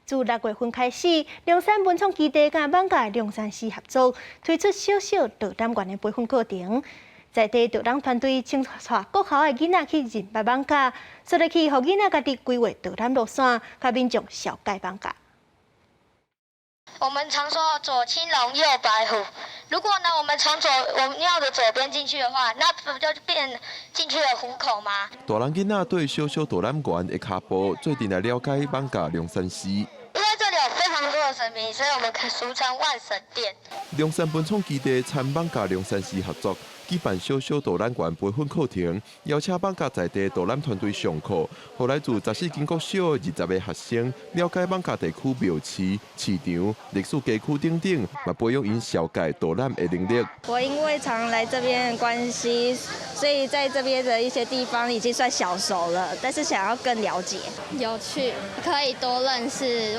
自6月份開始，龍山文創基地佮艋舺龍山寺合作，推出小小導覽員的培訓課程。在地導覽團隊親帶國校的囡仔去認捌艋舺，紲落去予囡仔家己規劃導覽路線，共民眾紹介艋舺。我們常說左青龍，右白虎。如果呢，我們從左我們廟的左邊進去的話，那不就變進去了虎口嗎？大人囡仔綴小小導覽員的跤步，做陣來了解艋舺龍山寺。因為這裡有非常多的神明，所以我們可俗稱萬神殿。龍山文創基地參艋舺龍山寺合作，舉辦小小導覽員培訓課程，邀請艋舺在地導覽團隊上課，予來自14間國小20個學生了解艋舺地區廟市、市場、歷史街區等等，嘛培養𪜶紹介導覽的能力。我因為常來這邊的關係，所以在這邊的一些地方已經算小熟了，但是想要更了解。有趣，可以多認識，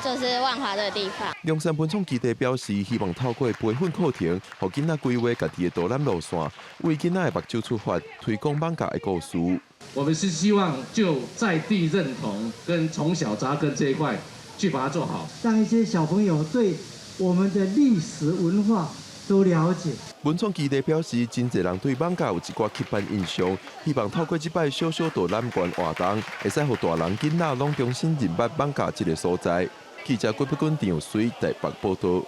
就是萬華這個地方。龍山文創基地表示，希望透過培訓課程，予囡仔規劃家己的導覽路線，為囡仔的目睭出發，推廣艋舺的故事。我們是希望就在地認同跟從小扎根這一塊，去把它做好，讓一些小朋友對我們的歷史文化都了解。文創基地表示，真濟人對艋舺有一寡刻板印象，希望透過這擺小小導覽員活動，會使予大人囡仔攏重新認捌艋舺這个所在。記者郭碧君、陳友水台北報道。